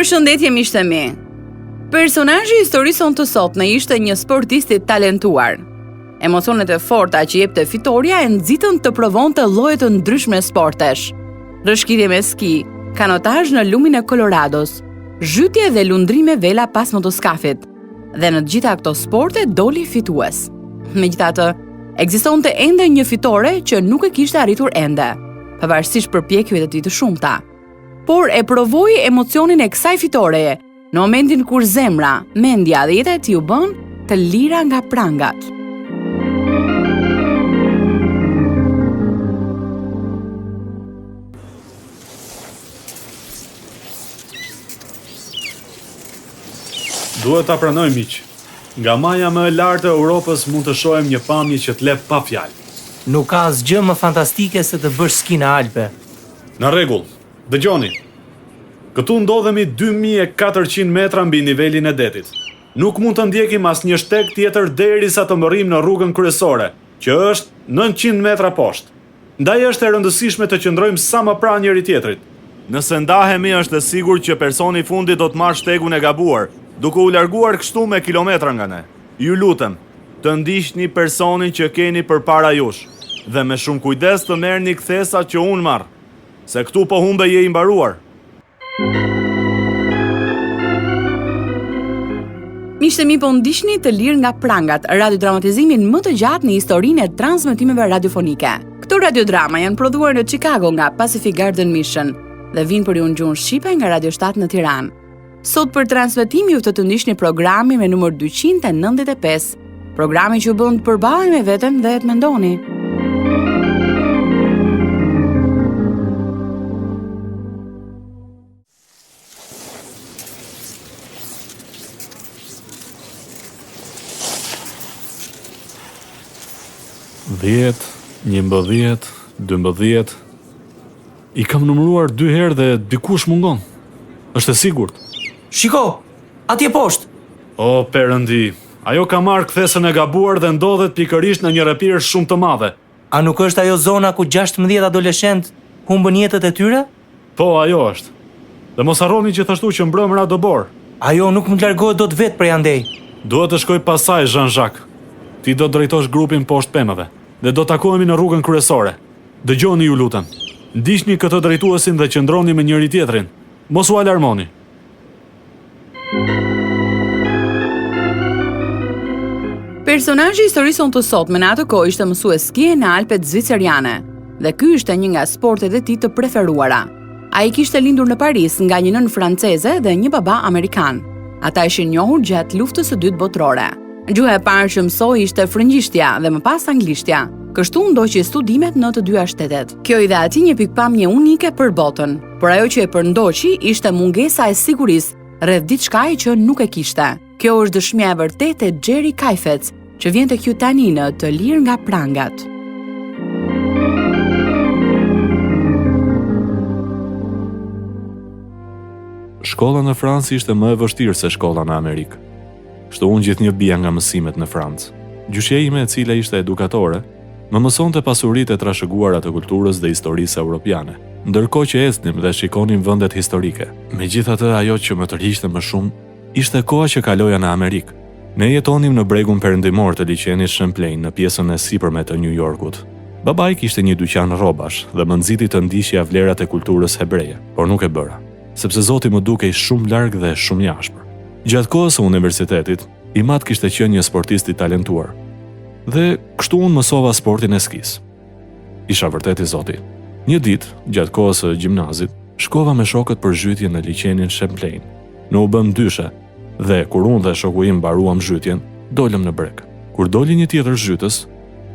Përshëndetje miqtë e mi. Personazhi i historisë sonë të sotme ishte një sportist i talentuar. Emocionet e forta që jepte fitorja e nxitën të provonte lloje të ndryshme sportesh. Rrëshqitje me ski, kanotazh në lumin e Kolorados, zhytje dhe lundrime vela pas motoskafit. Dhe në të gjitha këto sporte doli fitues. Megjithatë, ekzistonte ende një fitore që nuk e kishte arritur ende, pavarësisht përpjekjeve të tij të shumta. Por e provoi emocionin e kësaj fitoreje në momentin kur zemra, mendja dhe jeta e tij u bënë të lira nga prangat. Duhet ta pranoj miq, nga maja më e lartë e Europës mund të shohim një pamje që të le pa fjalë. Nuk ka asgjë më fantastike se të bësh ski në Alpe. Në rregull, dëgjoni. Këtu ndodhemi 2400 metra mbi nivelin e detit. Nuk mund të ndjekim asnjë shteg tjetër derisa të mbërrijmë në rrugën kryesore, që është 900 metra poshtë. Ndaj është e rëndësishme të qëndrojmë sa më pranë njëri-tjetrit. Nëse ndahemi është e sigurt që personi i fundit do të marrë shtegun e gabuar, duke u larguar kështu me kilometra nga ne. Ju lutem, të ndiqni personin që keni përpara jush dhe me shumë kujdes të merrni kthesat që unë marr, se këtu po humbe je i mbaruar. Miqtë e mi po ndiqni të lirë nga prangat, radiodramatizimin më të gjatë në historinë e transmetimeve radiofonike. Këto radiodrama janë prodhuar në Chicago nga Pacific Garden Mission dhe vijnë për ju në gjuhën shqipe nga Radio 7 në Tiranë. Sot për transmetim ju ftoj të ndiqni programin me numër 295, programi që ju bën të përballeni me veten dhe të mendoni. Dhjetë, 11, 12 I kam numëruar dy herë dhe dikush mungon. Është e sigurt. Shiko, atje poshtë. O perëndi, ajo ka marrë kthesën e gabuar dhe ndodhet pikërisht në një rrëpirë shumë të madhe. A nuk është ajo zona ku 16 adoleshentë humbën jetët e tyre? Po, ajo është. Dhe mos harroni gjithashtu që mbrëmë ra dëborë. Ajo nuk mund të largohet dot vetë prej andej. Duhet të shkoj pas saj, Jean-Jacques. Ti do të drejtosh grupin poshtë pemëve dhe do takohemi në rrugën kryesore. Dëgjoni, ju lutem. Ndiqni këtë drejtuesin dhe qëndroni me njëri-tjetrin. Mos u alarmoni. Personazhi i historisë sonë të sotme në atë kohë ishte mësues skie në Alpet Zviceriane dhe ky ishte një nga sportet e tij të preferuara. Ai kishte lindur në Paris nga një nënë franceze dhe një baba amerikan. Ata ishin njohur gjatë luftës së dytë botërore. Gjuha e parë që mësoi ishte frëngjishtja dhe më pas anglishtja. Kështu ndoqi studimet në të dyja shtetet. Kjo i dha atij një pikëpamje unike për botën, por ajo që e përndoqi ishte mungesa e sigurisë rreth diçkaje që nuk e kishte. Kjo është dëshmia e vërtetë e Jerry Kajfec, që vjen tek ju tani në të lirë nga prangat. Shkolla në Francë ishte më e vështirë se shkolla në Amerikë. Kështu unë gjithnjë bija nga mësimet në Francë. Gjyshja ime e cila ishte edukatore, më mësonte pasuritë e trashëguara të kulturës dhe historisë europiane, ndërkohë që ecnim dhe shikonim vendet historike. Megjithatë, ajo që më tërhiqte më shumë ishte koha që kaloja në Amerikë. Ne jetonim në bregun perëndimor të liqenit Champlain në pjesën e sipërme të New Yorkut. Babai kishte një dyqan rrobash dhe më nxiti të ndiqja vlerat e kulturës hebreje, por nuk e bëra, sepse Zoti më dukej shumë larg dhe shumë i ashpër. Gjatë kohës së universitetit, im atë kishte qenë një sportist i talentuar. Dhe kështu unë mësova sportin e skisë. Isha vërtet i zoti. Një ditë, gjatë kohës së gjimnazit, shkova me shokët për zhytje në liqenin Champlain. Ne u bëmë dyshe dhe kur unë dhe shoku im mbaruam zhytjen, dolëm në breg. Kur doli një tjetër zhytës,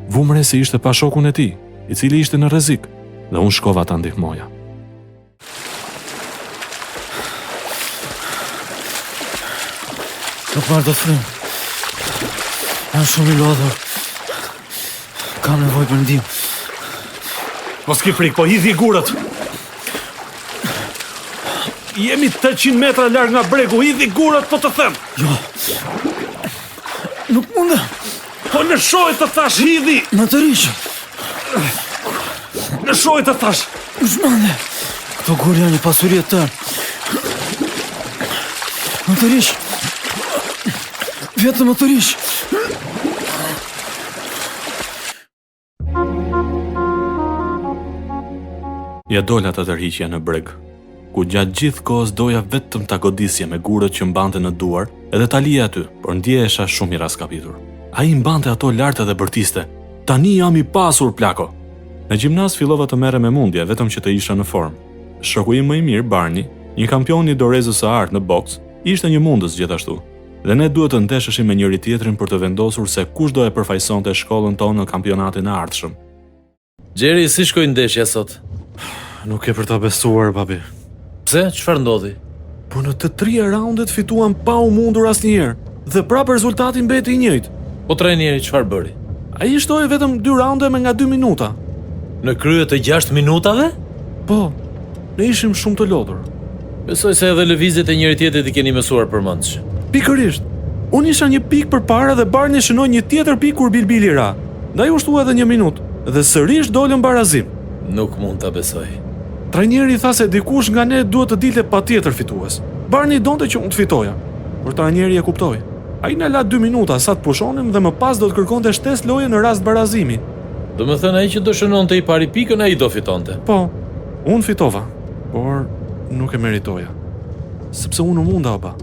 vumë re se ishte pa shokun e tij, i cili ishte në rrezik, dhe unë shkova ta ndihmoja. Nuk marr dot frymë. Jam shumë i lodhur. Kam nevojë për ndihmë. Mos ki frikë, po hidhi gurët. Jemi 800 metra larg nga bregu, hidhi gurët po të them. Jo. Nuk mundem. Po lëshoji të thashë hidhi. Më tërhiq. Lëshoji të thashë. U çmende. Këto gurë janë një pasuri e tërë. Më tërhiq! Vetëm më tërhiq! Ia dola ta tërhiqja në breg, ku gjatë gjithë kohës doja vetëm ta godisja me gurët që mbante në duar edhe ta lija aty, por ndjehesha shumë i rraskapitur. Ai i mbante ato lart edhe bërtiste, tani jam i pasur, plako! Në gjimnaz fillova të merrem me mundje, vetëm që të isha në formë. Shoku im më i mirë, Barney, një kampion i dorezës së artë në boks, ishte një mundës gjithashtu. Dhe ne duhet të ndesheshim me njëri-tjetrin për të vendosur se kush do e përfaqësonte shkollën tonë në kampionatin e ardhshëm. Xheri, si shkoi ndeshja sot? Nuk ke për ta besuar, babi. Pse? Çfarë ndodhi? Po në të tria raundet fituam pa u mundur asnjëherë dhe prapë rezultati mbeti i njëjtë. Po trajneri çfarë bëri? Ai shtoi vetëm dy raunde me nga dy minuta. Në krye të 6 minutave? Po, ne ishim shumë të lodhur. Besoj se edhe lëvizjet e njëri-tjetrit i keni mësuar përmendsh. Pikërisht. Unë isha një pikë përpara dhe Barney shënoi një tjetër pikë kur Bilbili ra. Ndaj u shtua edhe një minutë dhe sërish dolëm barazim. Nuk mund ta besoj. Trajneri tha se dikush nga ne duhet të dilte patjetër fitues. Barney donte që unë të fitoja, por trajneri e kuptoi. Ai na la dy minuta sa të pushonim dhe më pas do të kërkonte shtesë loje në rast barazimi. Domethënë ai që do shënonte i pari pikën, ai do fitonte. Po, unë fitova, por nuk e meritoja. Sepse unë u munda, o ba.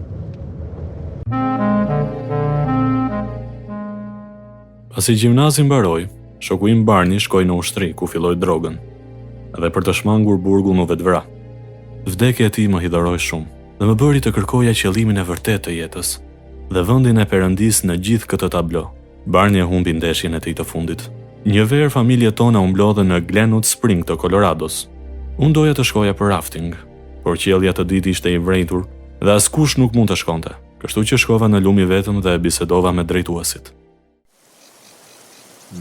Pasi gjimnazi mbaroi, shoku im Barney shkoi në ushtri ku filloi drogën. Dhe për të shmangur burgun u vetëvra. Vdekja e tij më hidhëroi shumë dhe më bëri të kërkoja qëllimin e vërtetë të jetës dhe vendin e Perëndisë në gjithë këtë tablo. Barney e humbi ndeshjen e tij të fundit. Një verë familjet tona u mblodhën në Glenwood Spring të Kolorados. Unë doja të shkoja për rafting, por qielli atë ditë ishte i vrenjtur dhe askush nuk mund të shkonte, kështu që shkova në lumë i vetëm dhe bisedova me drejtuesit.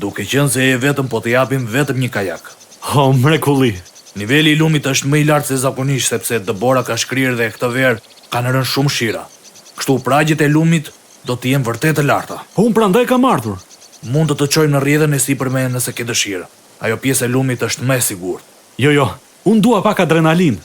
Duke qenë se je vetëm po të japim vetëm një kajak. Oh, mrekulli! Niveli i lumit është më i lartë se zakonisht sepse dëbora ka shkrirë dhe këtë verë kanë rënë shumë shira. Kështu pragjet e lumit do të jenë vërtet të larta. Po unë prandaj kam ardhur. Mund të të çojmë në rrjedhën e sipërme nëse ke dëshirë. Ajo pjesë e lumit është më e sigurt. Jo, jo, unë dua pak adrenalinë.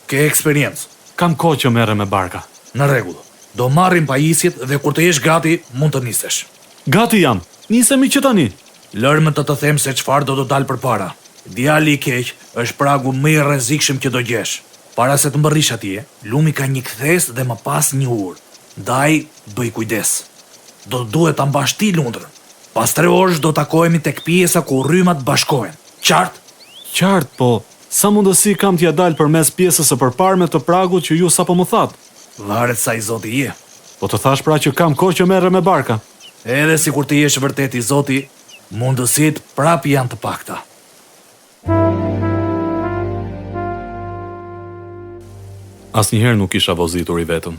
Ke eksperiencë. Kam kohë që merrem me barka. Në rregull. Do marrim pajisjet dhe kur të jesh gati, mund të nisesh. Gati jam. Nisemi që tani. Lërmë të të them se çfarë do të dalë përpara. Djali i keq është pragu më i rrezikshëm që do gjesh. Para se të mbërrish atje, lumi ka një kthesë dhe më pas një urë. Ndaj, bëj kujdes. Do të duhet ta mbash ti lundrën. Pas tre orësh do takohemi tek pjesa ku rrymat bashkohen. Qartë? Qartë, po sa mundësi kam t'ia dal përmes pjesës së përparme të pragut që ju sapo më thatë? Varet sa i zoti je. Po të thashë pra që kam kohë që merrem me barka. Edhe sikur të jesh vërtet i zoti, mundësitë prapë janë të pakta. Asnjëherë nuk isha vozitur i vetëm.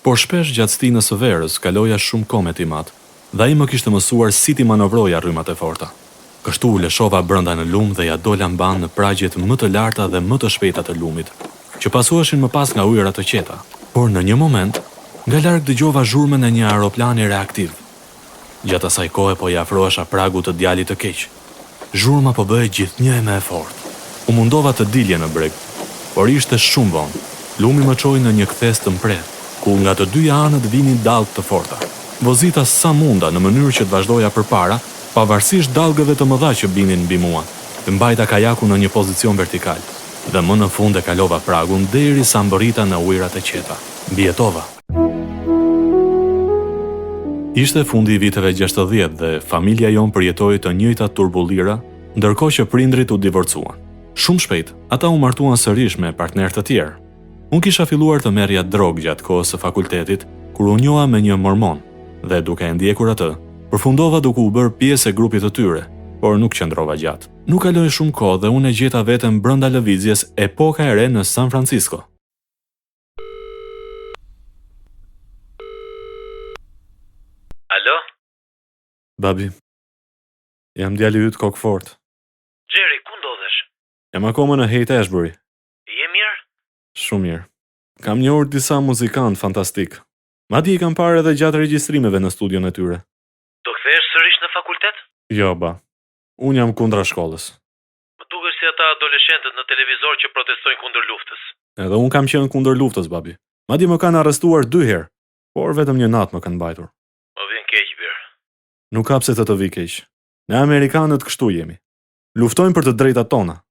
Por shpesh gjatë stinës së verës kaloja shumë kohë me tim atë dhe ai më kishte mësuar si t'i manovroja rrymat e forta. Kështu u lëshova brenda në lumë dhe ia dola mbanë në pragjet më të larta dhe më të shpejta të lumit, që pasoheshin më pas nga ujëra të qeta. Por në një moment, nga larg dëgjova zhurmën e një aeroplani reaktiv. Gjatë asaj kohe po i afrohesha pragut të djalit të keq. Zhurma po bëhej gjithnjë e më e fortë. U mundova të dilja në breg, por ishte shumë vonë. Lumi më çoi në një kthesë të mprehtë, ku nga të dyja anët vinin dallgë të forta. Vozita sa munda në mënyrë që të vazhdoja përpara, pavarësisht dallgëve të mëdha që binin mbi mua. Mbajta kajakun në një pozicion vertikal dhe më në fund e kalova pragun deri sa mbërrita në ujërat e qeta. Mbijetova. Ishte fundi i viteve 60 dhe familja jonë përjetoi të njëjtat turbullira, ndërkohë që prindërit u divorcuan. Shumë shpejt, ata u martuan sërish me partnerë të tjerë. Unë kisha filluar të merrja drogë gjatë kohës së fakultetit, kur u njoha me një mormon dhe duke e ndjekur atë, përfundova duke u bërë pjesë e grupit të tyre, por nuk qëndrova gjatë. Nuk kaloi shumë kohë dhe unë e gjeta veten brenda lëvizjes Epoka e Re në San Francisco. Alo? Babi, jam djali yt kokëfortë. Jerry, ku ndodhesh? Jam akoma në Haight Ashbury. Je mirë? Shumë mirë. Kam njohur disa muzikantë fantastikë. Madje i kam parë edhe gjatë regjistrimeve në studion e tyre. Do kthehesh sërish në fakultet? Jo, ba. Unë jam kundra shkollës. Më dukesh si ata adoleshentët në televizor që protestojnë kundër luftës. Edhe unë kam qenë kundër luftës, babi. Madje më kanë arrestuar dy herë, por vetëm një natë më kanë mbajtur. Më vjen keq, bir. Nuk ka pse të të vijë keq. Ne amerikanët kështu jemi. Luftojmë për të drejtat tona.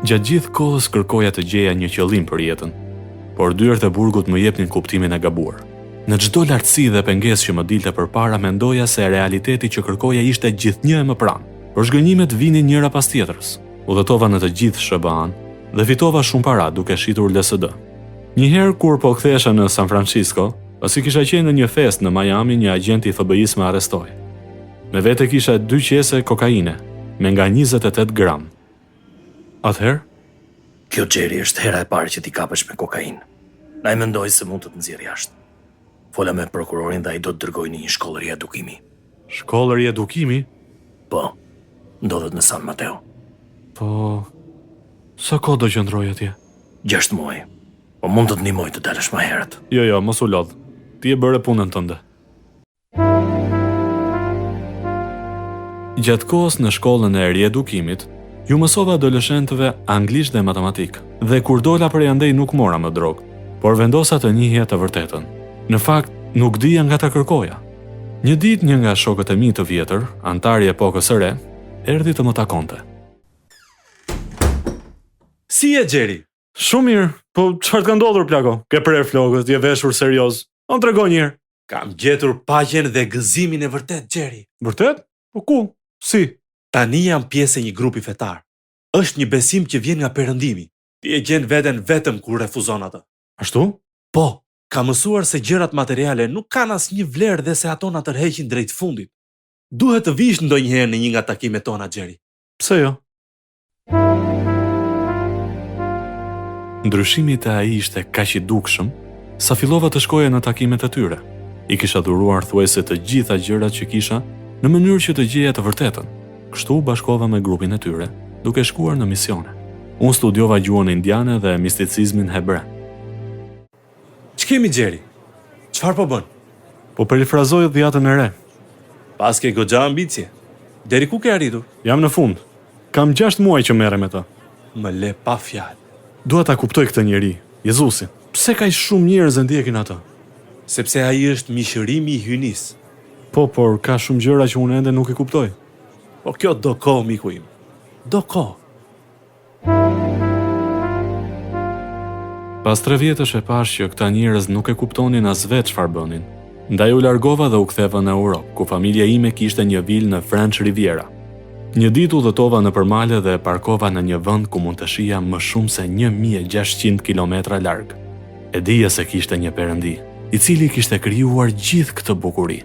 Gjatë gjithë kohës kërkoja të gjeja një qëllim për jetën, por dyert e burgut më jepnin kuptimin e gabuar. Në çdo lartësi dhe pengesë që më dilte përpara mendoja se realiteti që kërkoja ishte gjithnjë e më pranë. Por zhgënjimet vinin njëra pas tjetrës. Udhëtova në të gjithë SHBA-në dhe fitova shumë para duke shitur LSD. Një herë kur po kthehesha në San Francisco, pasi kisha qenë në një festë në Miami, një agjent i FBI-së më arrestoi. Me vete kisha dy qese kokaine, me nga 28 gram. Atëherë? Kjo Jerry është hera e parë që ti kapesh me kokainë. Ndaj mendoj se mund të të nxjerr jashtë. Fola me prokurorin dhe ai do të dërgojë në një shkollë riedukimi. Shkollë riedukimi? Po. Ndodhet në San Mateo. Po, sa kohë do qëndroj atje? 6 muaj. Po mund të të ndihmoj të dalësh më herët. Jo, jo, mos u lodh. Ti e bëre punën tënde. Gjatë kohës në shkollën e riedukimit, ju mësova adoleshentëve anglisht dhe matematikë. Dhe kur dola prej andej nuk mora më drogë, por vendosa të njihja të vërtetën. Në fakt, nuk dija nga ta kërkoja. Një ditë një nga shokët e mi të vjetër, anëtar i epokës së re, erdhi të më takonte. Si je Xheri? Shumë mirë, po çfarë të ka ndodhur plako? Ke prerë flokët, je veshur serioz. Po më trego një herë. Kam gjetur paqen dhe gëzimin e vërtetë, Xheri. Vërtet? Po ku? Si? Tani jam pjesë e një grupi fetar. Është një besim që vjen nga Perëndimi. Ti e gjen veten vetëm kur refuzon atë. Ashtu? Po, kam mësuar se gjërat materiale nuk kanë asnjë vlerë dhe se ato na tërheqin drejt fundit. Duhet të vish ndonjëherë në një nga takimet tona, Xheri. Pse jo? Ndryshimi te ai ishte kaq i dukshëm, sa fillova të shkoja në takimet e tyre. I kisha dhuruar thuajse të gjitha gjërat që kisha në mënyrë që të gjeja të vërtetën. Kështu u bashkova me grupin e tyre, duke shkuar në misione. Unë studiova gjuhën indiane dhe misticizmin hebre. Ç'kemi Xheri? Çfarë po bën? Po perifrazoj Dhjatën e Re. Paske goxha ambicie. Deri ku ke arritur? Jam në fund. Kam 6 muaj që merrem me të. Më le pa fjalë. Dua ta kuptoj këtë njeri, Jezusin. Pse kaq shumë njerëz e ndjekin atë? Sepse ai është mishërimi i hyjnisë. Po, por ka shumë gjëra që unë ende nuk i kuptoj. Po kjo do kohë, miku im. Do kohë. Pas tre vjetësh e pashë që këta njerëz nuk e kuptonin as vetë çfarë bënin. Ndaj u largova dhe u ktheva në Europë, ku familja ime kishte një vilë në French Riviera. Një ditë udhëtova nëpër male dhe parkova në një vend ku mund të shihja më shumë se 1600 kilometra larg. E dija se kishte një perëndi, i cili kishte krijuar gjithë këtë bukuri.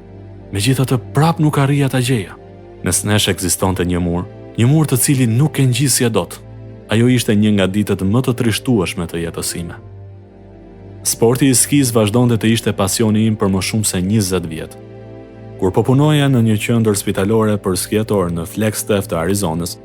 Megjithatë prapë nuk arrija ta gjeja. Mes nesh ekzistonte një mur, një mur të cilin nuk e ngjisja dot. Ajo ishte një nga ditët më të trishtueshme të jetës sime. Sporti i skisë vazhdonte të ishte pasioni im për më shumë se 20 vjet. Kur po punoja në një qendër spitalore për skiatorë në Flagstaff të Arizonës,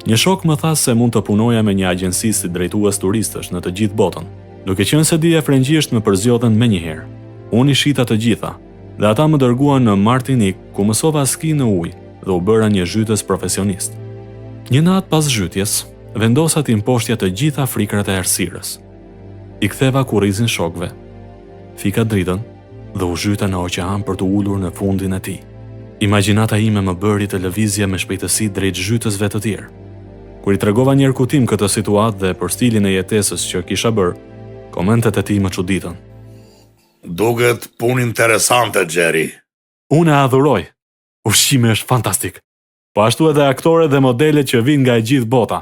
një shok më tha se mund të punoja me një agjenci si drejtues turistësh në të gjithë botën. Duke qenë se dija frëngjisht më përzgjodhën menjëherë. Unë i shita të gjitha, Dhe ata më dërguan në Martinik, ku mësova ski në ujë dhe u bëra një zhytës profesionist. Një natë pas zhytjes, vendosa t'i mposhtja të gjitha frikërat e errësirës. I ktheva kurrizin shokëve, fika dritën dhe u zhyta në oqean për t'u ulur në fundin e tij. Imagjinata ime më bëri të lëvizja me shpejtësi drejt zhytësve të tjerë. Kur i tregova njerkut tim këtë situatë dhe për stilin e jetesës që kisha bërë, komentet e tij më çuditën. Duket punë interesante, Jerry. Unë e adhuroj. Ushqimi është fantastik. Po ashtu edhe aktoret dhe modelet që vijnë nga e gjithë bota.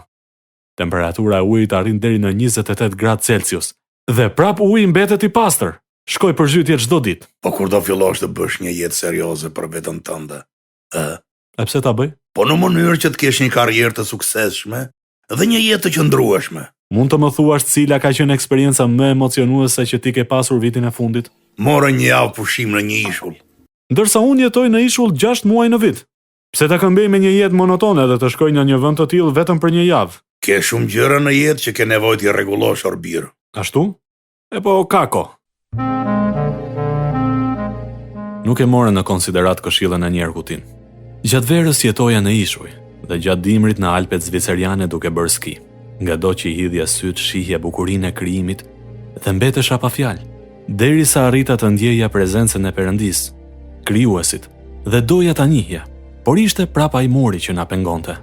Temperatura e ujit arrin deri në 28 gradë Celsius. Dhe prap uji mbetet i pastër. Shkoj për zhytje çdo ditë. Po kur do fillosh të bësh një jetë serioze për veten tënde, ë? E pse ta bëj? Po në mënyrë që të kesh një karrierë të suksesshme dhe një jetë të qëndrueshme. Mund të më thuash cila ka qenë eksperienca më emocionuese që ti ke pasur vitin e fundit? Mora një javë pushim në një ishull. Ndërsa unë jetoj në ishull 6 muaj në vit. Pse ta këmbej me një jetë monotone dhe të shkoj në një vend të tillë vetëm për një javë? Ke shumë gjëra në jetë që ke nevojë t'i rregullosh, or bir. Ashtu? E po, ka kohë. Nuk e mora në konsideratë këshillën e njerkut tim. Gjatë verës jetoja në ishuj dhe gjatë dimrit në Alpet Zviceriane duke bërë ski. Ngado që i hidhja sytë shihja bukurinë e krijimit dhe mbetesha pa fjalë, derisa arrita të ndjeja prezencën e Perëndisë, Krijuesit, dhe doja ta njihja, por ishte prapë ai muri që na pengonte.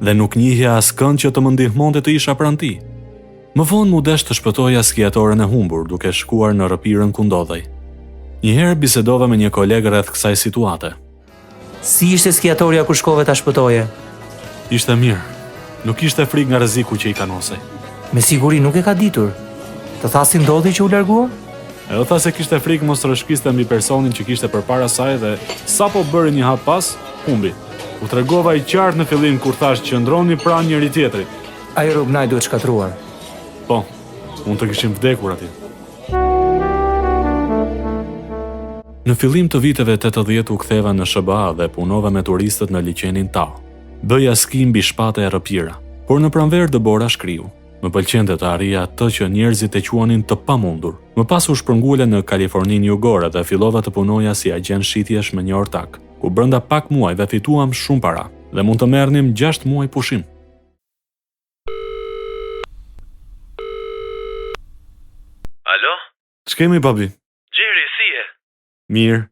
Dhe nuk njihja askënd që të më ndihmonte të isha pranë tij. Më vonë m'u desh të shpëtoja skiatoren e humbur duke shkuar në rrëpirën ku ndodhej. Një herë bisedova me një koleg rreth kësaj situate. Si ishte skiatorja kur shkove ta shpëtoje? Ishte mirë. Nuk kishte frikë nga rreziku që i kanosej. Me siguri nuk e ka ditur. Të tha si ndodhi që u largua? Ajo tha se kishte frikë mos rrëshkiste mbi personin që kishte përpara saj dhe sapo bëri një hap pas, humbi. U tregova i qartë në fillim kur thashë qëndroni pranë njëri-tjetrit. Ajo rrobnajë duhet shkatërruar. Po, mund të kishim vdekur atje. Në fillim të viteve 80 u ktheva në SHBA dhe punova me turistët në liqenin Tahoe. Bëja ski mbi shpate e rrëpira, por në pranverë dëbora shkriu. Më pëlqente të arrija atë që njerëzit e quanin të pamundur. Më pas u shpërngula në Kaliforninë Jugore dhe fillova të punoja si agjent shitjesh me një ortak, ku brenda pak muajve fituam shumë para dhe mund të merrnim 6 muaj pushim. Alo? Ç'kemi babi? Xheri, si je? Mirë.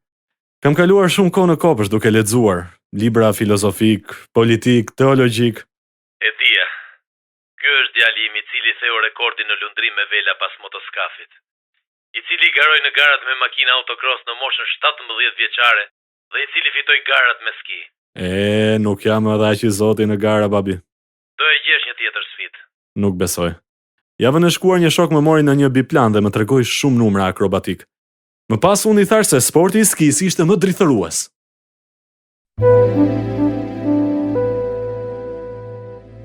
Kam kaluar shumë kohë në kopsht duke lexuar libra filozofikë, politikë, teologjikë. E dija. Ky është djali im i cili theu rekordin në lundrim me vela pas motoskafit. I cili garoi në garat me makina autocross në moshën 17 vjeçare dhe i cili fitoi garat me ski. E, nuk jam edhe aq i zoti në gara, babi. Do e gjesh një tjetër sfidë. Nuk besoj. Javën e shkuar një shok më mori në një biplan dhe më tregoi shumë numra akrobatikë. Më pas unë i thashë se sporti i skisë ishte më drithërues.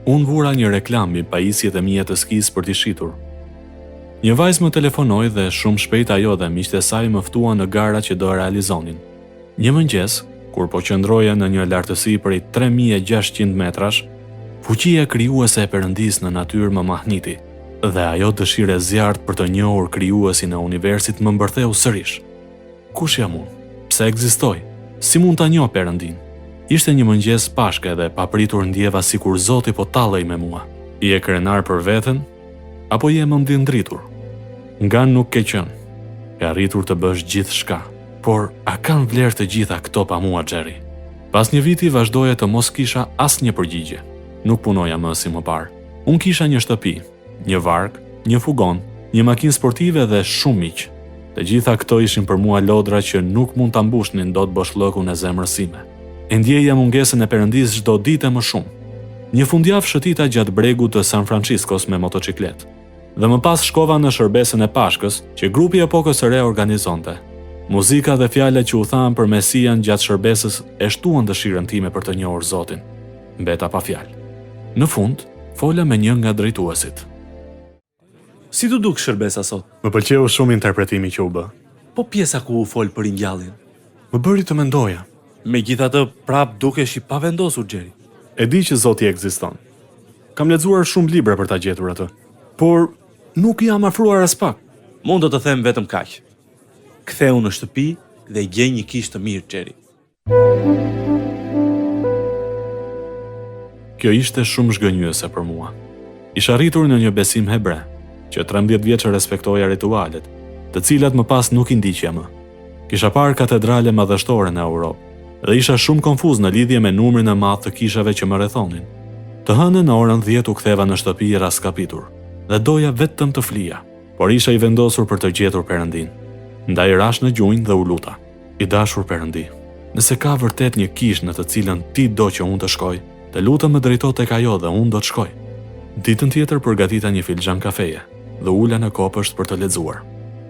Unë vura një reklamë mbi pajisjet e mia të skisë për t'i shitur. Një vajzë më telefonoi dhe shumë shpejt ajo dhe miqtë e saj më ftuan në gara që do realizonin. Një mëngjes, kur po qëndroja në një lartësi prej 3600 metrash, fuqia krijuese e Perëndisë në natyrë më mahniti dhe ajo dëshirë e zjarrtë për të njohur krijuesin e universit më mbërtheu sërish. Kush jam unë? Pse ekzistoj? Si mund ta njoh Perëndinë? Ishte një mëngjes Pashke dhe papritur ndjeva sikur Zoti po tallej me mua. Je krenar për veten apo je mendjendritur? Nga nuk ke qenë, ke arritur të bësh gjithçka. Por a kanë vlerë të gjitha këto pa mua, Jerry? Pas një viti vazhdoja të mos kisha asnjë përgjigje. Nuk punoja më si më parë. Unë kisha një shtëpi, një varkë, një fugon, një makinë sportive dhe shumë miq. Të gjitha këto ishin për mua lodra që nuk mund ta mbushnin dot boshllëkun e zemrës sime. E ndjeja mungesën e Perëndisë çdo ditë e më shumë. Një fundjavë shëtita gjatë bregut të San Franciscos me motoçikletë. Dhe më pas shkova në shërbesën e Pashkës, që grupi i Epokës së Re organizonte. Muzika dhe fjalët që u thanë për Mesian gjatë shërbesës e shtuan dëshirën time për të njohur Zotin. Mbeta pa fjalë. Në fund, fola me një nga drejtuesit. Si t'u duk shërbesa sot? Më pëlqeu shumë interpretimi që u bë. Po pjesa ku u fol për ringjalljen? Më bëri të mendoja. Megjithatë, prapë dukesh i pavendosur, Xheri. E di që Zoti ekziston. Kam lexuar shumë libra për ta gjetur atë, por nuk i jam afruar aspak. Mund të të them vetëm kaq. Kthehu në shtëpi dhe gjej një kishë të mirë, Xheri. Kjo ishte shumë zhgënjyese për mua. Isha rritur në një besim hebre, që 13 vjeç respektoja ritualet, të cilat më pas nuk i ndiqja më. Kisha parë katedrale madhështore në Europë dhe isha shumë konfuz në lidhje me numrin e madh të kishave që më rrethonin. Të hënën në orën 10 u ktheva në shtëpi i rraskapitur dhe doja vetëm të flija, por isha i vendosur për të gjetur Perëndinë. Ndaj rashë në gjunjë dhe u luta. I dashur Perëndi, nëse ka vërtet një kishë në të cilën ti do që unë të shkoj, të lutem më drejto tek ajo dhe unë do të shkoj. Ditën tjetër përgatita një filxhan kafeje dhe u ula në kopësht për të lexuar.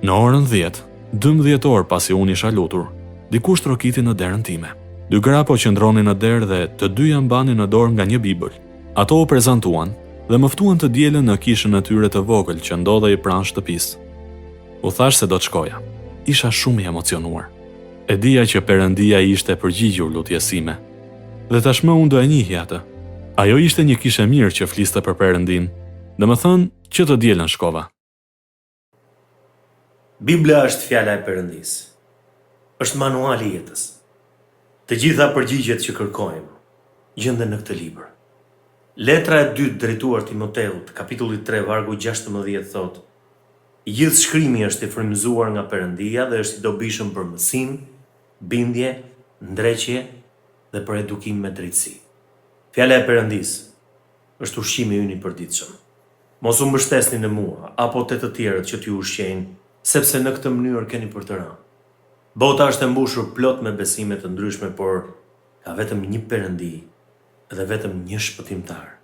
Në orën 10, 12 orë pasi unë isha lutur, dikush trokiti në derën time. Dy gra po qëndronin në derë dhe të dyja mbanin në dorë nga një Bibël. Ato u prezantuan dhe më ftuan të dielën në kishën e tyre të vogël që ndodhej pranë shtëpisë. U thashë se do të shkoja. Isha shumë i emocionuar. E dija që Perëndia i ishte përgjigjur lutjes sime. Dhe tashmë unë do e njihja atë. Ajo ishte një kishë e mirë që fliste për Perëndinë. Domethënë, që të dielën shkova. Bibla është fjala e Perëndisë. Është manuali i jetës. Të gjitha përgjigjet që kërkojmë gjenden në këtë libër. Letra e dytë drejtuar Timoteut, kapitulli 3, vargu 16 thotë: I gjithë shkrimi është i frymëzuar nga Perëndia dhe është i dobishëm për mësim, bindje, ndreqje dhe për edukim me drejtësi. Fjala e Perëndisë është ushqimi ynë i përditshëm. Mos u mbështesni në mua apo te të tjerët që t'ju ushqejnë, sepse në këtë mënyrë keni për të rënë. Bota është e mbushur plot me besime të ndryshme, por ka vetëm një Perëndi dhe vetëm një Shpëtimtar.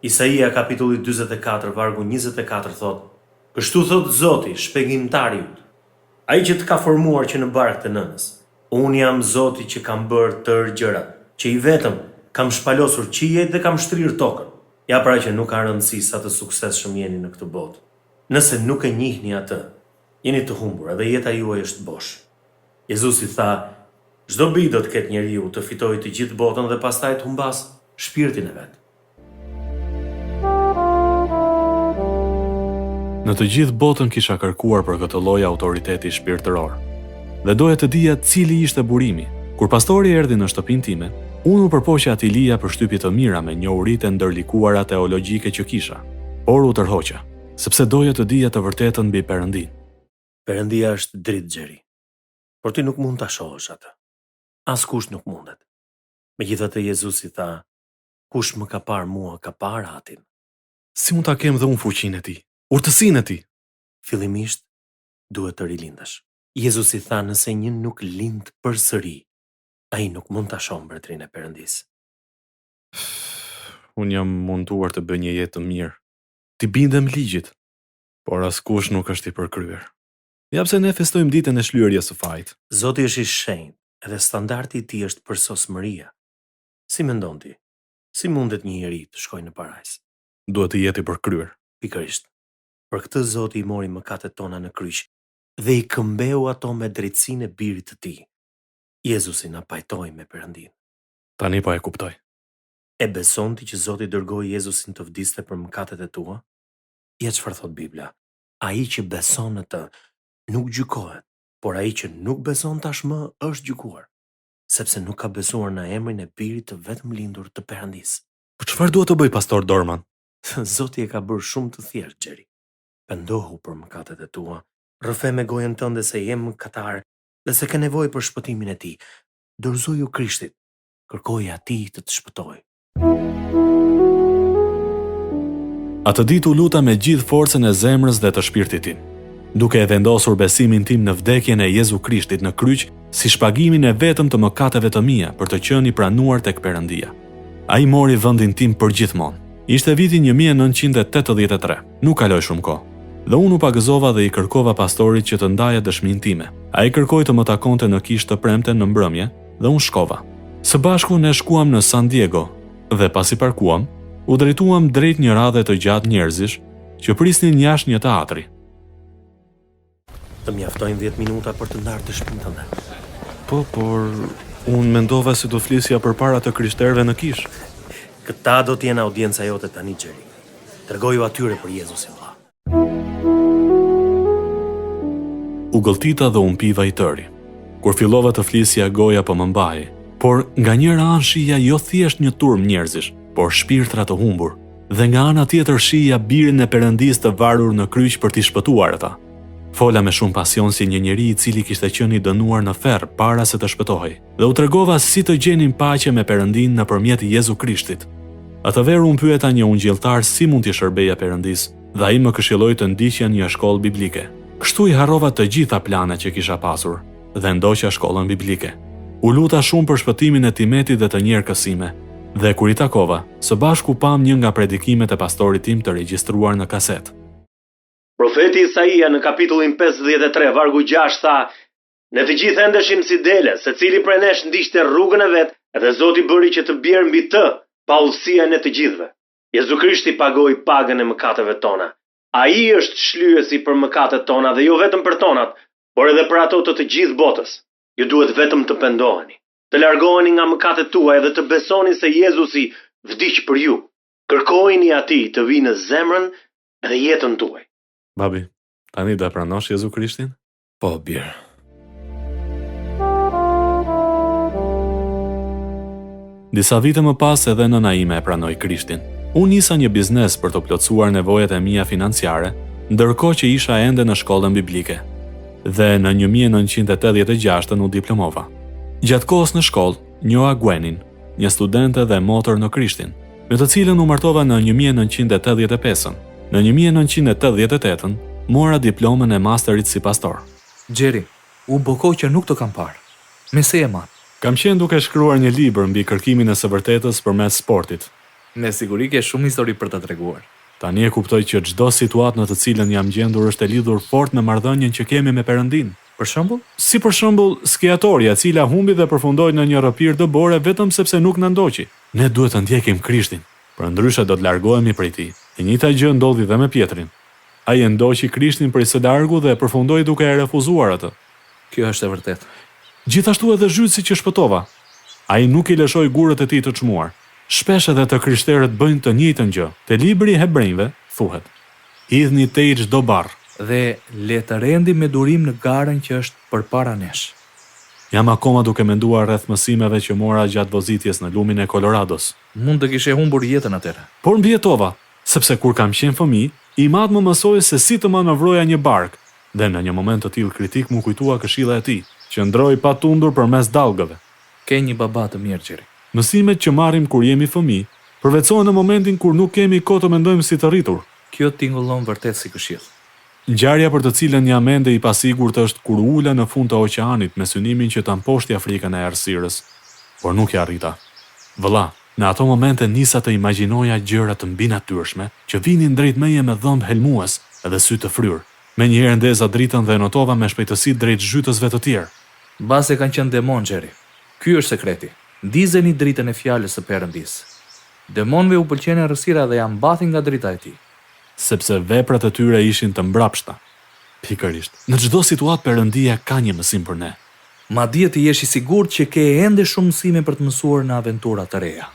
Isaia kapitulli 44 vargu 24 thotë, Kështu thotë Zoti, shpengimtari yt, Ai që të ka formuar që në bark të nënës. Unë jam Zoti që kam bërë tërë gjërat, që i vetëm kam shpalosur qiejt dhe kam shtrirë tokën. Ja pra që nuk ka rëndësi sa të suksesshëm jeni në këtë botë. Nëse nuk e njihni atë, jeni të humbur edhe jeta juaj është bosh. Jezusi tha, Ç'dobi do të ketë njeriu të fitojë të gjithë botën dhe pastaj të humbasë shpirtin e vet. Në të gjithë botën kisha kërkuar për këtë lloj autoriteti shpirtëror dhe doja të dija cili ishte burimi. Kur pastori erdhi në shtëpinë time, unë u përpoqa t'i lija përshtypje të mira me njohuritë e ndërlikuara teologjike që kisha, por u tërhoqa, sepse doja të dija të vërtetën mbi Perëndinë. Perëndia është dritë, Xheri, por ti nuk mund ta shohësh atë. Askush nuk mundet. Megjithatë Jezusi tha, Kush më ka parë mua, ka parë Atin. Si mund ta kem dhe unë fuqinë e tij, urtësinë e tij? Fillimisht duhet të rilindësh. Jezusi tha nëse një nuk lind përsëri, ai nuk mund ta shohë mbretërinë e Perëndisë. Unë jam munduar të bëj një jetë të mirë, t'i bindem ligjit, por askush nuk është i përkryer. Ja pse ne festojmë ditën e shlyerjes së fajit. Zoti është i shenjtë dhe standardi i tij është përsosmëria. Si mendon ti? Si mundet një njeri të shkojë në parajsë? Duhet të jetë i përkryer. Pikërisht. Për këtë Zoti i mori mëkatet tona në kryq dhe i këmbeu ato me drejtësinë e Birit të Tij. Jezusi na pajtoi me Perëndinë. Tani po e kuptoj. E beson ti që Zoti dërgoi Jezusin të vdiste për mëkatet e tua? Ja çfarë thotë Bibla, Ai që beson në të, nuk gjykohet, por ai që nuk beson tashmë është gjykuar, sepse nuk ka besuar në emrin e Birit të vetëmlindur të Perëndisë. Po çfarë duhet të bëj pastor Dorman? Zoti e ka bërë shumë të thjeshtë, Xheri. Pendohu për mëkatet e tua, rrëfe me gojën tënde se je mëkatar dhe se ke nevojë për shpëtimin e tij. Dorëzoju Krishtit, kërkoji atij të të shpëtojë. Atë ditë u luta me gjithë forcën e zemrës dhe të shpirtit tim, duke e vendosur besimin tim në vdekjen e Jezu Krishtit në kryq si shpagimin e vetëm të mëkateve të mia për të qenë i pranuar tek Perëndia. Ai mori vendin tim përgjithmonë. Ishte viti 1983. Nuk kaloi shumë kohë. Dhe unë u pagëzova dhe i kërkova pastorit që të ndaja dëshminë time. Ai kërkoi të më takonte në kishë të premten në mbrëmje dhe unë shkova. Së bashku ne shkuam në San Diego dhe pasi parkuam, u drejtuam drejt një radhe të gjatë njerëzish që prisnin jashtë një teatri. Të mjaftojnë 10 minuta për të ndarë dëshminë tënde. Po, por unë mendova se do flisja përpara të krishterëve në kishë. Këta do të jenë audienca jote tani, Jerry. Tregoju atyre për Jezusin, vëlla. U gëlltita dhe u mpiva i tëri. Kur fillova të flisja, goja po më mbahej. Por nga njëra anë shihja jo thjesht një turmë njerëzish, por shpirtra të humbur, dhe nga ana tjetër shihja birin e Perëndisë të varur në kryq për t'i shpëtuar ata. Fola me shumë pasion si një njeri i cili kishte qenë i dënuar në ferr para se të shpëtohej, dhe u tregova si të gjenin paqe me Perëndinë nëpërmjet Jezu Krishtit. Atë verë unë pyeta një ungjilltar si mund t'i shërbeja Perëndisë, dhe ai më këshilloi të ndiqja një shkollë biblike. Kështu i harrova të gjitha planet që kisha pasur dhe ndoqa shkollën biblike. U luta shumë për shpëtimin e timetit dhe të njerkës sime, dhe kur i takova, së bashku pamë një nga predikimet e pastorit tim të regjistruar në kasetë. Profeti Isaia në kapitullin 53, vargu 6 tha: Ne të gjithë endeshim si dele, secili prej nesh ndiqte rrugën e vet, dhe Zoti bëri që të bjerë mbi të paudhësia e ne të gjithëve. Jezu Krishti pagoi pagën e mëkateve tona. Ai është shlyesi për mëkatet tona dhe jo vetëm për tonat, por edhe për ato të të gjithë botës. Ju duhet vetëm të pendoheni, të largoheni nga mëkatet tuaja dhe të besoni se Jezusi vdiq për ju. Kërkojini atij të vijë në zemrën dhe jetën tuaj. Babi, tani do e pranosh Jezu Krishtin? Po, bir. Disa vite më pas edhe nëna ime e pranoi Krishtin. Unë nisa një biznes për të plotësuar nevojat e mia financiare, ndërkohë që isha ende në shkollën biblike. Dhe në 1986-ën u diplomova. Gjatë kohës në shkollë, njoha Gwenin, një studente dhe motër në Krishtin, me të cilën u martova në 1985-ën. Në 1988-ën, mora diplomën e masterit si pastor. Xheri, u bë kohë që nuk të kam parë. Me se je marrë? Kam qenë duke shkruar një libër mbi kërkimin e së vërtetës përmes sportit. Me siguri ke shumë histori për të treguar. Tani e kuptoj që çdo situatë në të cilën jam gjendur është e lidhur fort me marrëdhënien që kemi me Perëndinë. Për shembull? Si për shembull, skiatorja e cila humbi dhe përfundoi në një rrëpirë dëbore vetëm sepse nuk na ndoqi. Ne duhet të ndjekim Krishtin, përndryshe do të largohemi prej tij. E njëjta gjë ndodhi dhe me Pjetrin. Ai e ndoqi Krishtin prej së largu dhe përfundoi duke e refuzuar atë. Kjo është e vërtetë. Gjithashtu edhe zhytësi që shpëtova. Ai nuk i lëshoi gurët e tij të çmuar. Shpesh edhe të krishterët bëjnë të njëjtën gjë. Te libri i Hebrenjve thuhet, Hidhni tej çdo barrë. Dhe le të rendim me durim në garën që është përpara nesh. Jam akoma duke menduar rreth mësimeve që mora gjatë vozitjes në lumin e Kolorados. Mund të kishe humbur jetën atëherë. Por mbijetova, sepse kur kam qenë fëmijë, im atë më mësoi se si të manovroja një barkë, dhe në një moment të tillë kritik m'u kujtua këshilla e tij, Qëndro i patundur përmes dallgëve. Ke një baba të mirë, Xheri. Mësimet që marrim kur jemi fëmijë, përvetësohen në momentin kur nuk kemi kohë të mendojmë si të rritur. Kjo tingëllon vërtet si këshillë. Ngjarja për të cilën jam ende i pasigurt është kur u ula në fund të oqeanit me synimin që ta mposhtja frikën e errësirës. Por nuk ia arrita. Vëlla, në ato momente nisa të imagjinoja gjëra të mbinatyrshme që vinin drejt meje me dhëmbë helmues dhe sy të fryrë. Menjëherë ndeza dritën dhe notova me shpejtësi drejt zhytësve të tjerë. Mbase kanë qenë demonë, Xheri. Ky është sekreti. Ndizeni dritën e fjalës së Perëndisë. Demonëve u pëlqen errësira dhe ia mbathin nga drita e tij. Sepse veprat e tyre ishin të mbrapshta. Pikërisht. Në çdo situatë Perëndia ka një mësim për ne. Madje të jesh i sigurt që ke ende shumë mësime për të mësuar në aventura të reja.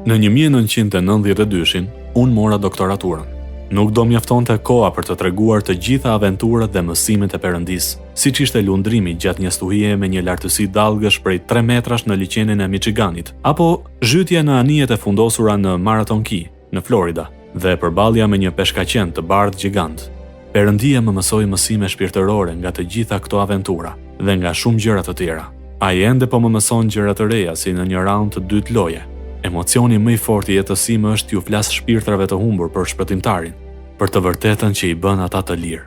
Në 1992-shin, unë mora doktoraturën. Nuk do mjaftonte koha për të treguar të gjitha aventurat dhe mësimet e Perëndisë, siç ishte lundrimi gjatë një stuhie me një lartësi dallgësh prej 3 metrash në liqenin e Michiganit, apo zhytja në anijet e fundosura në Marathon Key, në Florida, dhe përballja me një peshkaqen të bardhë gjigant. Perëndia më mësoi mësime shpirtërore nga të gjitha këto aventura dhe nga shumë gjëra të tjera. Ai ende po më mëson gjëra të reja si në një raund të dytë loje. Emocioni më i fortë i jetës sime është t'ju flas shpirtrave të humbur për Shpëtimtarin, për të vërtetën që i bën ata të lirë.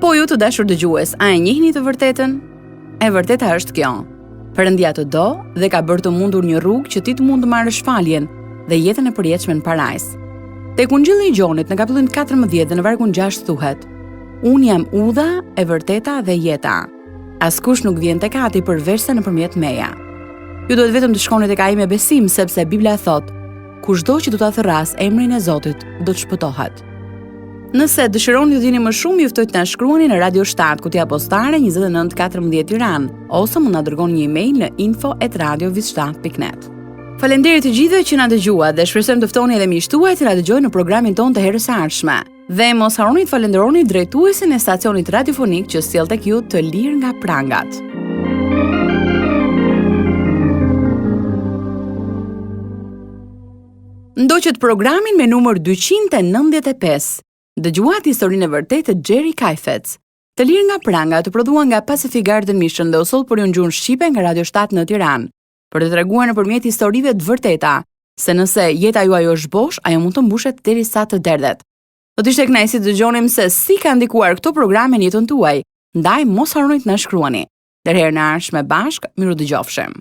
Po ju të dashur dëgjues, a e njihni të vërtetën? E vërteta është kjo. Perëndia të do dhe ka bërë të mundur një rrugë që ti të mund të marrësh faljen dhe jetën e përjetshme në parajsë. Tek Ungjilli i Gjonit në kapitullin 14 dhe në vargun 6 thuhet: Unë jam udha, e vërteta dhe jeta. Askush nuk vjen tek Ati përveçse nëpërmjet meje. Ju duhet vetëm të shkoni tek ai me besim, sepse Bibla thotë: Kushdo që do ta thërrasë emrin e Zotit, do të shpëtohet. Nëse dëshironi të dini më shumë, ju ftoj të na shkruani në Radio 7, kutia postare 2914 Tiranë, ose mund na dërgoni një email në info@radiovizh7.net. Faleminderit të gjithëve që na dëgjuat dhe shpresojmë të ftoni edhe miqtë tuaj të na dëgjojnë në programin tonë të herës së ardhshme. Dhe mos harroni të falënderoni drejtuesin e stacionit radiofonik që sjell tek ju të lirë nga prangat. Ndoqët programin me numër 295. Dëgjuat historinë e vërtetë të Jerry Kajfec. Të lirë nga prangat u prodhua nga Pacific Garden Mission dhe u soll për ju në gjuhën shqipe nga Radio 7 në Tiranë. Për të treguar nëpërmjet historive të vërteta se nëse jeta juaj është bosh, ajo mund të mbushet derisa të derdhet. Do të ishte kënaqësi të dëgjonim se si kanë ndikuar këto programe në jetën tuaj. Ndaj mos harroni të na shkruani. Deri herën e ardhshme bashkë, mirudëgjofshim.